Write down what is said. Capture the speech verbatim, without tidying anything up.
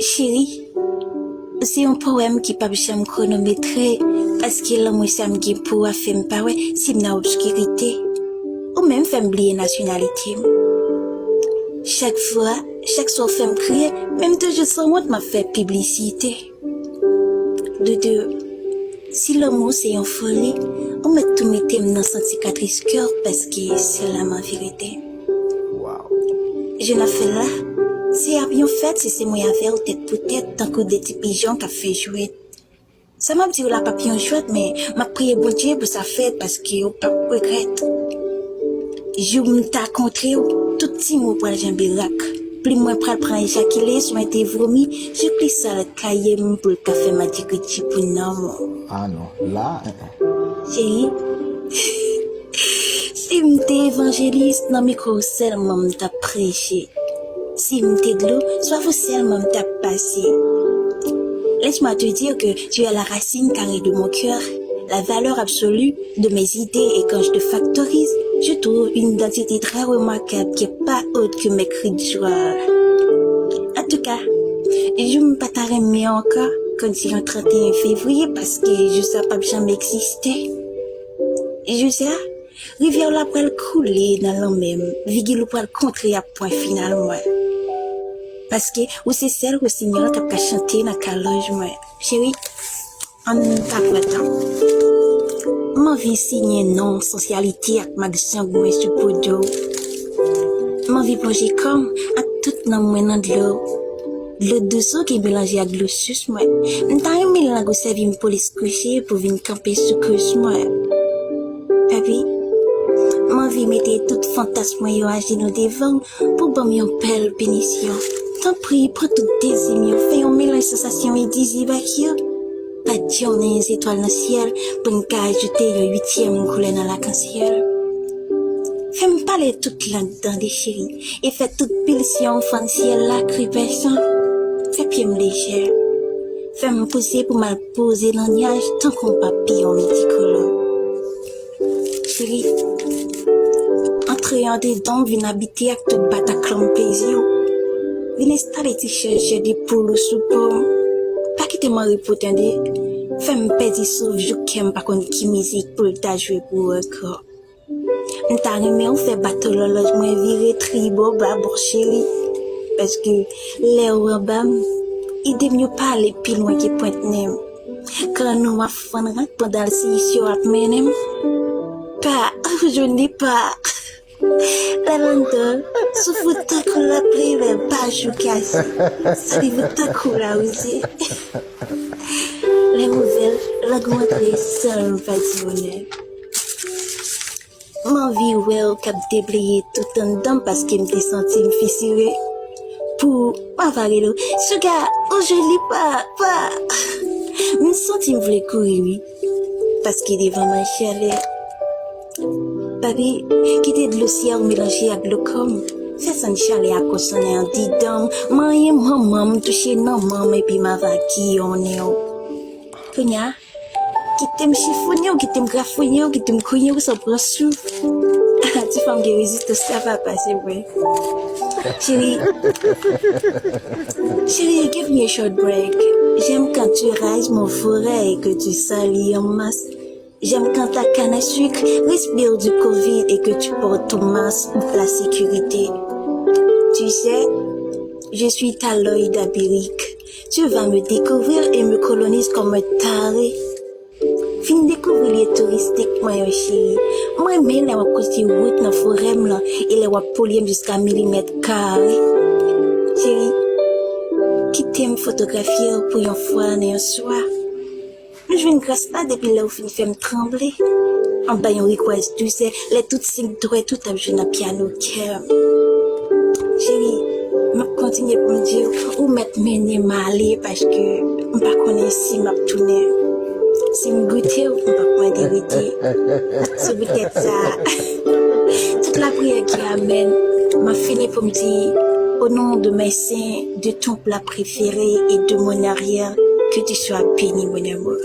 Cheri, ou se yon powèm ki p ap janm kwonometre, paske lanmou sa m gen pou ou a fè m pa wè si m nan obskirite. Ou menm fè m bliye nasyonalite m. Chak fwa, chak swa w fè m kriye, men m toujou san wont m ap fè piblisite. Doudou, si lanmou se yon foli, ou mèt tou mete m nan sant sikatris kè w, paske se la m anvi rete. Wow. Je n ap fè l la, se ap yon fèt si se mwen avè w tèt pou tèt, tankou de ti pijon k ap fè jwèt. Sa m ap di w la p ap yon jwèt, men m ap priye Bondye pou sa fèt, paske w p ap regrèt. Jou m ta kontre w, tout ti mo pral janbe rak. Plim mwen pral pran ejakile, swen te vomi, jikli sal kaye m pou l ka fè m adjikrichi pou nanm ou. Ah non, la, eh, eh. Cheri, si m te evanjelis, nan mikwo w sèlman m t ap preche. Si m te dlo, swaf ou sèlman m t ap pase. Laisse-moi te dire que tu es la racine carrée de mon cœur, la valeur absolue de mes idées, et quand je te factorise, je trouve une identité très remarquable qui est pas autre que mes cris de joie. Antouka, jou m pa ta renmen ankò, kòmsi yon trannteyen fevriye, paske jou sa p ap janm egziste. Jou sa, rivyè w la pral koule nan lanmè m, vigil ou pral kontre ak pwen final mwen. Paske ou se sèl wosinyòl k ap ka chante nan kalòj mwen. Cheri, ann pa pran tan. M anvi siyen non, sansyalite ak mak zang mwen sou po do w. M anvi plonje kò m ak tout nanm mwen nan dlo. Dlo dous ou ki melanje ak dlo sous mwen. M ta renmen lang ou sèvi m polis kouche pou vin kanpe sou kous mwen. Papi, m anvi mete tout fantasm mwen yo ajenou devan w pou ban m yon bèl pinisyon. Tanpri, pran tout dezi m yo, fè yon melanj sansasyon e dizib ak yo. Pa dyònen zetwal nan syèl pou n ka ajoute yon uityèm koulè nan lakansyèl. Fè m pale tout lang tande cheri, e fè tout pil syon fann syèl la krepèsan. Fè pye m lejè. Fè m pouse pou m al poze nan nyaj tankou yon papiyon miltikolò. Cheri, antre andedan m, vin abite ak tout bataklan plezi w. Vin enstale ti chèz chè de poul ou sou po m. Pa kite m an repo tande. Fè m pèdi souf jouk kè m pa konn ki mizik pou l ta jwe pou ou ankò. M ta renmen w fè bato lòlòj mwen vire tribò babò cheri. Paske lè w anba m, ide m yo pa ale pi lwen ke pwent nen m. Kanno w ap fann rak pandan l se isi w ap mennen m. Pa, ou jwenn li pa. Lè landan, souf ou tankou lapli, lè baj ou kase. Saliv ou tankou lawouze. Lè m ouvè l, lang ou antre san l pa di onè. M anvi wè w k ap debleye tout anndan m paske m te santi m fisire. Pou m avare l, suga, ou joli pa, pa. M santi m vle kouri, wi. Paske devan m an chalè. Papi, kite dlo syèl melanje ak dlo kò m. Fè sann chalè a konsonnen andidan m. Manyen manman m, touche nanman m epi m avale kiyonnen w. Kounye a, kite m chifonnen w, kite m grafounnen w, kite m kounye w san pran souf. Ti fanm gen rezistans, sa va pase vre. Cheri, cheri, give me a short break. J'aime quand tu rases mon forêt et que tu salis en masse. J'aime quand ta canne à sucre respire du covid et que tu portes ton masque pour la sécurité. Tu sais, je suis ta Lloyd Abiric. Tu vas me découvrir et me colonise comme un taré. Vin dekouvri lye touristik mwen yo, cheri. Mwen renmen lè w ap konstwi wout nan forè m lan e lè w ap polye m jiska milimèt kare. Cheri, kite m fotografye w pou yon fwa nan yon swa. M jwenn gras la depi lè w fin fè m tranble. Anba yon rikwaz dousè, lè tout senk dwèt ou t ap jwe nan pyano kè m. Cheri, m ap kontinye pou m di w, ou mèt mennen m ale, paske m pa konnen si m ap tounen. Si m goute w, m p ap mande rete. Se poutèt sa, tout lapriyè ki amèn, m ap fini pou m di, au nom de mes saints, de ton plat préféré et de mon arrière, que tu sois béni, mon amour.